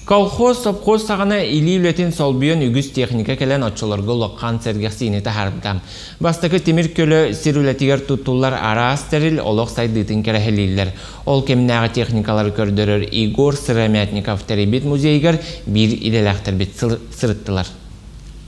Колхоз, совхоз саҕана илии үлэтин солбуйан үгүс техника кэлэн оччолорго улахан сэргэхсийиини таһаарбыта. Бастакы тимир көлө сир үлэтигэр туттуллар араас тэрил олох сайдыытын кэрэһэлииллэр. Ол кэмнээҕи техникалары көрдөрөр Егор Сыромятников тэрийбит музейыгар биир идэлээхтэрбит сырыттылар.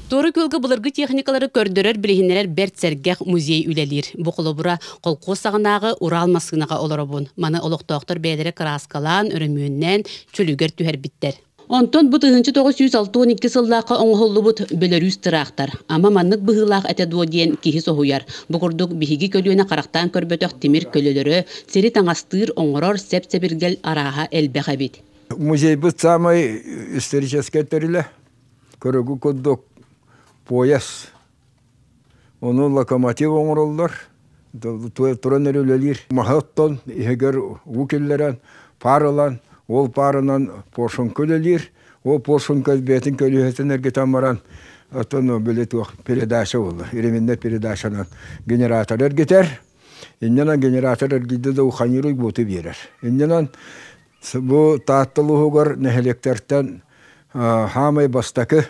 Туора Күөлгэ былыргы техникалары көрдөрөр, билиһиннэрэр бэрт сэргэх музей үлэлиир. Бу холобура, холкуос саҕанааҕы Урал массыынаҕа олоробун. Маны олохтоохтор бэйэлэрэ кырааскалаан, өрөмүөннээн, чөлүгэр түһэрбиттэр. Онтон бу 1962 сыллаахха оҥоһуллубут Бөлөрүүс тыраахтар. Ама маннык быһыылаах этэ дуо диэн киһи соһуйар. Бу курдук биһиги көлүөнэ харахтаан көрбөтөх тимир көлөлөрө, сири таҥастыыр, оҥорор сэп-сэбиргэл арааһа элбэх эбит. Музейбыт саамай историческай тэрилэ. Көрөгү курдук пояс. Ону локомотив оҥороллор. Туран эрэ үлэлиир. Маһы оттон иһигэр уу киллэрэн, паар ылан, ол паарынан поршенка үлэлиир. Ол поршенка бэйэтин көлүөһэтин эргитэн баран, оттон били туох передача буолла. Ременной передачанан генератор эргитэр. Иннинэн генератор эргийдэ да уханьыыр уоту биэрэр. Иннинэн бу Таатта улууһугар нэһилиэктэртэн хаамай бастакы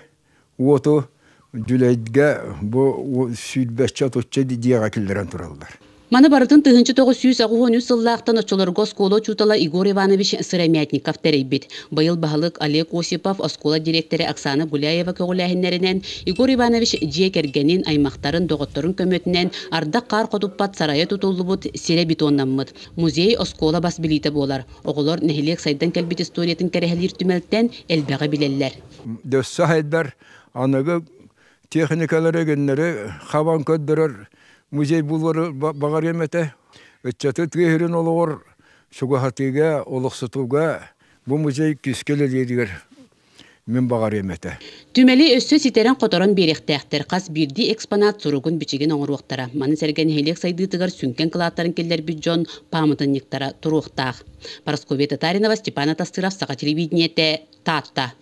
уоту Дьүлэйгэ бу сүүрбэччэ отучча дьиэҕэ киллэрэн тураллар. Маны барытын 1983 сыллаахтан оччолорго оскуола учуутала Егор Иванович Сыромятников тэрийбит. Быйыл баһылык Олег Осипов, оскуола дириэктэрэ Оксана Гуляева көҕүлээһиннэринэн Егор Иванович дьиэ кэргэнин, аймахтарын, доҕотторун көмөтүнэн ардах-хаар хотуппат сарайа тутуллубут, сирэ бетоннаммыт. Музей оскуола бас билиитэ буолар. Оҕолор нэһилиэк сайдан кэлбит историятын кэрэһэлиир түмэлтэн элбэҕи билэллэр. Дөссө хайдар аныгы техникалары гиннэри хабан көрдөрөр музей булары баҕарыам этэ. Ыччаты тыа сирин олоҕор чугаһатыыга, олохсутууга бу музей күүскэ үлэлииригэр мин баҕарыам этэ. Түмэли өссө ситэрэн-хоторон биэриэхтээхтэр. Хас биирдии экспонат суругун-бичигин оҥоруохтара. Маны сэргэ нэһилиэк сайдыытыгар сүҥкэн кылааттарын киллэрбит дьон пааматынньыктара туруохтаах. Парасковья Татаринова, Степан Атастыров, Саха телевидениетэ, Таатта.